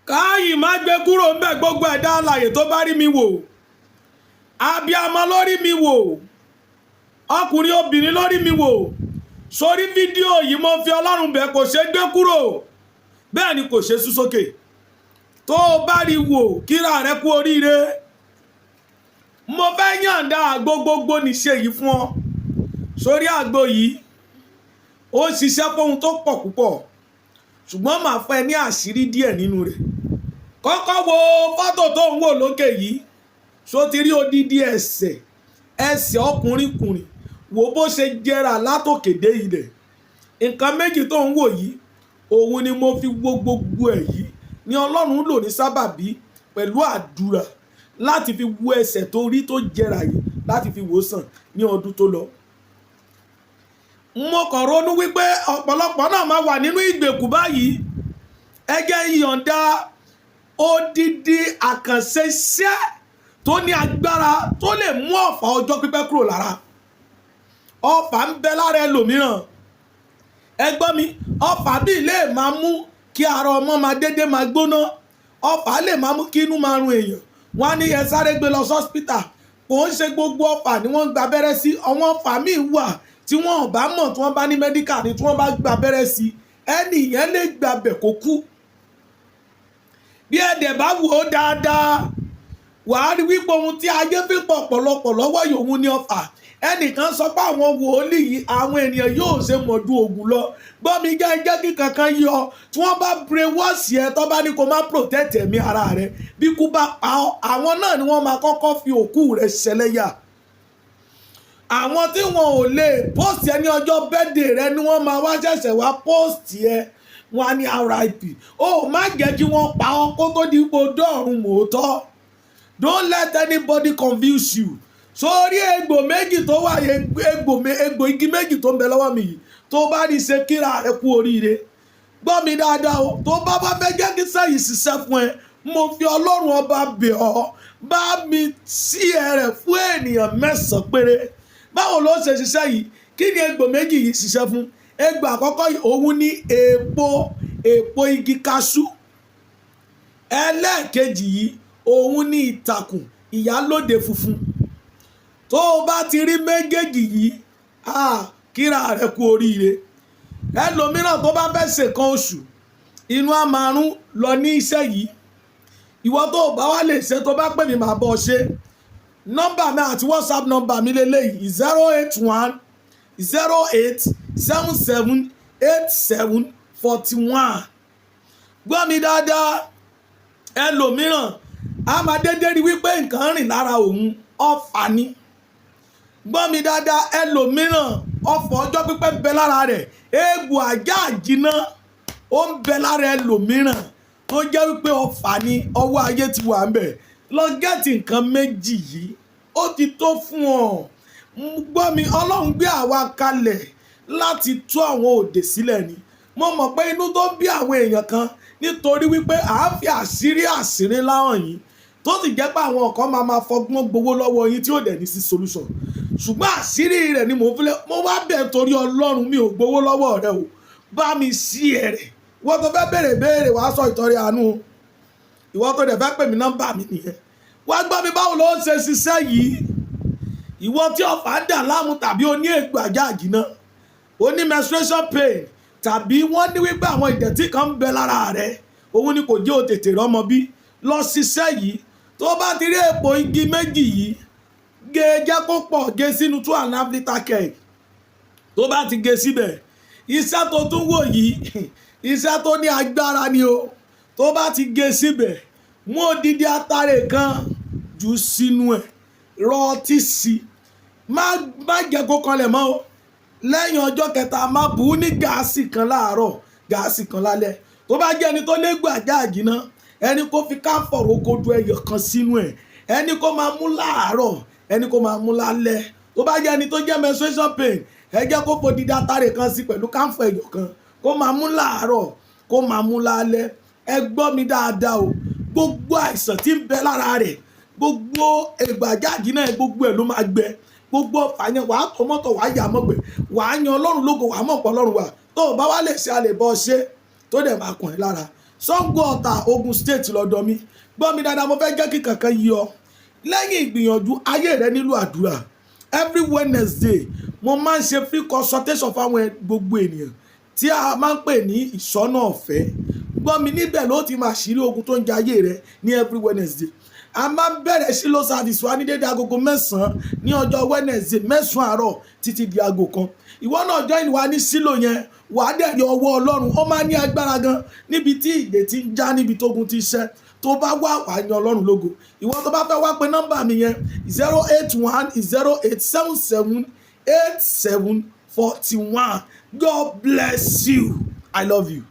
Káyì má gbé kúrò ńbẹ̀. Gbogbo ẹ̀dá alààyè tó bá rí mi wò, abiyamọ lórí mi wò, ọkùnrin, obìnrin lórí mi wò sórí fídíò yìí, mo fi Ọlọ́run bẹ̀, kò ṣe gbé kúrò, bẹ́ẹ̀ ni kò ṣe sú sókè. Tó o bá rí wò, kíra rẹ kú oríire. Mo fẹ́ yàǹda àgbo gbogbo níṣe yìí fún ọ. Sórí àgbo yìí, ó ń ṣiṣẹ́ fóhun tó pọ̀ púpọ̀, ṣùgbọ́n màá fún ẹ ní àṣírí díẹ̀ nínú rẹ̀. Kọ́kọ́ wo fọ́tò tó ń wò lókè yìí. Ṣó ti rí odidi ẹsẹ̀, ẹsẹ̀ ọkùnrin kùnrin? Wò bó ṣe jẹrà látòkè dé ilẹ̀. Nǹkan méjì tó ń wò yìí, òun ni mo fi wo gbogbo ẹ̀ yìí ni Ọlọ́run lò ní sábàbí pẹ̀lú àdúrà láti fi wo ẹsẹ̀ tó rí tó jẹrà yìí, láti fi wò sàn ní ọdún tó lọ. Mo kàn ronú wípé ọ̀pọ̀lọpọ̀ náà máa wà nínú ìgbèkùn báyìí. Ẹ jẹ́ ìyọ̀ǹda odidi àkànṣe iṣẹ́ tó ní agbára tó lè mú ọ̀fà ọjọ́ pípẹ́ kúrò lára. Ọfà ń bẹ lára ẹlòmíràn. Ẹ gbọ́ mi, ọfà bíi lè máa mú kí ara ọmọ máa dédé máa gbóná. Ọfà lè máa mú kí inú máa run èèyàn. Wọ́n á ní ẹ sáré gbé lọ sọ́spítà. Kò ń ṣe gbogbo ọfà ni wọ́n ń gba abẹ́rẹ́ sí. Àwọn ọfà míì wà tí wọ́n ò bá mọ̀, tí wọ́n bá ní medical ni, tí wọ́n bá gba abẹ́rẹ́ sí, ẹnì yẹn lè gbàbẹ̀ kó kú. Bí ẹ̀dẹ̀ bá wò ó dáadáa, wàá rí wípé ohun tí ayé fi pọ̀ pọ̀lọpọ̀ lọ́wọ́ yòówù ní ọfà. Ẹnìkan sọ pé àwọn wòlíì yìí, àwọn ènìyàn yóò ṣe mọ̀jú ògùn lọ. Gbọ́ mi, jẹ́ kí kankan yọ. Tí wọ́n bá brainwash ẹ, tó bá ní kó má protect ẹ̀mí ara rẹ, bí kú bá pa ọ́, àwọn náà ni wọ́n máa kọ́kọ́ fi òkú rẹ ṣẹlẹ́yà. Àwọn tí wọn ò lè post ẹ ní ọjọ́ birthday rẹ ni wọ́n máa wá ṣẹ̀ṣẹ̀ wá post ẹ, wọn á ní RIP. Ó má jẹ́ kí wọ́n pa ọ́ kó tó di ipò dọ́ọ̀rùn mòótọ́. Don't let anybody confuse you. Sórí egbò méjì tó wà, egbò igi méjì tó ń bẹ lọ́wọ́ mi yìí, tó bá ní ṣe, kíra rẹ kú oríire. Gbọ́ mi dáadáa o. Tó bá fẹ́ jẹ́ kí sẹ́yìn ṣiṣẹ́ fún ẹ, mo fi Ọlọ́run Ọba bẹ̀ ọ́, bá mi sí ẹ rẹ̀ fún ènìyàn 9 péré. Báwo ló ṣe ṣiṣẹ́ yìí? Kí ni egbò méjì yìí ṣiṣẹ́ fún? Egbò àkọ́kọ́ yìí, òun ní èpo igi kaṣú. Ẹlẹ́ẹ̀kejì yìí, òun ní ìtàkùn ìyálóde funfun. Tó o bá ti rí méjèèjì yìí, ah, kíra rẹ kú oríire. Ẹlòmíràn tó bá fẹ́ ṣèkan oṣù, inú á máa rún lọ ní iṣẹ́ yìí. Ìwọ tó o bá wá lè ṣe, tó bá pè mí, màá bọ́ ṣe. Nọ́mbà mi àti WhatsApp nọ́mbà mi lélẹ́yìí: 08108778741. Gbọ́ mi dáadáa. Ẹlòmíràn a máa dédé rí wípé nǹkan rìn lára òun, ọfà ni. Gbọ́ mi dáadáa. Ẹlòmíràn, ọfọ̀ ọjọ́ pípẹ́ ń bẹ lára rẹ̀. Egbò àjá àjìná ó ń bẹ lára ẹlòmíràn tó jẹ́ wípé ọfà ni, ọwọ́ ayé ti wà ń bẹ̀. Lọ get nǹkan méjì yìí, ó ti tó fún ọ. Gbọ́ mi, Ọlọ́run gbé àwa kalẹ̀ láti tú àwọn òdè sílẹ̀ ni. Mo mọ̀ pé inú tó ń bí àwọn èèyàn kan nítorí wípé à ń fi àṣírí àṣírí láhàn yìí, tó sì jẹ́ pé àwọn kan máa máa fọgbọ́n gbowó lọ́wọ́ yín tí ó dẹ̀ ní sí solution, ṣùgbọ́n àṣírí rẹ̀ ni mò ń filẹ̀. Mo wá bẹ̀ torí Ọlọ́run, mi ò gbowó lọ́wọ́ rẹ o. Bá mi sí ẹ̀ rẹ̀. Wọ́n tó fẹ́ béèrè béèrè, wàá sọ ìtọ́rí àánú. Ìwọ́n tó dẹ̀ fẹ́ pè mí, nọ́mbà mi nìyẹn. Wá gbọ́ mi, báwo ló ń ṣe ṣiṣẹ́ yìí? Ìwọ tí ọ̀fà ń dà láàmú, tàbí o ní egbò àjá àjìná, o ní menstruation pain, tàbí wọ́n ní wípé àwọn ìdẹ̀tí kan ń bẹ lára rẹ, òun ni kò jẹ́ o tètè rọ́mọ bí, lọ ṣiṣẹ́ yìí. Tó bá ti rí èpò igi méjì yìí, gé, jẹ́ kó pọ̀, gé sínú 2.5 litre keg. Tó bá ti gé síbẹ̀, iṣẹ́ tó tún wò yìí, iṣẹ́ tó ní agbára ni o. Tó bá ti gé síbẹ̀, mú odidi atare kan jù sínú ẹ̀, rọ ọtí sí i. Má jẹ́ kó kanlẹ̀ mọ́ o. Lẹ́yìn ọjọ́ kẹta, má bù ú ní gáàsì kan láàárọ̀, gáàsì kan lálẹ́. Tó bá jẹ́ ẹni tó légbò àjá àjìná, ẹni kó fi káfọ̀rọ̀ okodo ẹyọ kan sínú ẹ̀, ẹni kó máa mú láàárọ̀, ẹni kó máa mú lálẹ́. Tó bá jẹ́ ẹni tó jẹ́ menstruation pain, ẹ jẹ́ kó fodidi atare kan sí pẹ̀lú káfọ̀ ẹyọ kan, kó máa mú láàárọ̀, kó máa mú lálẹ́. Ẹ gbọ́ mi dáadáa o. Gbogbo àìsàn tí ń bẹ lára rẹ̀, gbogbo ẹgbàjáàjì náà, gbogbo ẹ̀ ló máa gbẹ. Gbogbo ọfà yẹn, wàá tọ́ mọ́tò, wàá yà mọ́gbẹ́, wàá yan Ọlọ́run lógo, wàá mọ̀ pọ̀ Ọlọ́run wà. Tó o bá wá lè ṣe, a lè bọ́ ṣe tó dẹ̀ máa kàn ẹ́ lára. Sango Ọ̀tà, Ogun State lọ́dọ̀ mi. Gbọ́ mi dáadáa, mo fẹ́ jẹ́ kí kankan yí ọ. Lẹ́yìn ìgbìyànjú, ayé rẹ nílò àdúrà. Every Wednesday, mo máa ń ṣe free consultation fáwọn gbogbo ènìyàn tí a máa ń pè ní ìsọ́nà ọ̀fẹ́. Gbọ́ mi, níbẹ̀ ló ti máa ṣírí ogun tó ń jẹ ayé rẹ. Ní every Wednesday, a máa ń bẹ̀rẹ̀ Shiloh service wa ní dédé agogo 9 ní ọjọ́ Wednesday, 9 àárọ̀ títí di aago 1. Ìwọ náà join wa ní Shiloh yẹn, wàá dẹ̀ rí ọwọ́ Ọlọ́run. Ó máa ní agbára gan, níbi tí ìdè ti ń já, níbi tógun ti ṣẹ́. Tó bá wá, wàá yan Ọlọ́run lógo. Ìwọ tó bá fẹ́ wá, pé nọ́mbà mi yẹn: 08108778741. God bless you. I love you.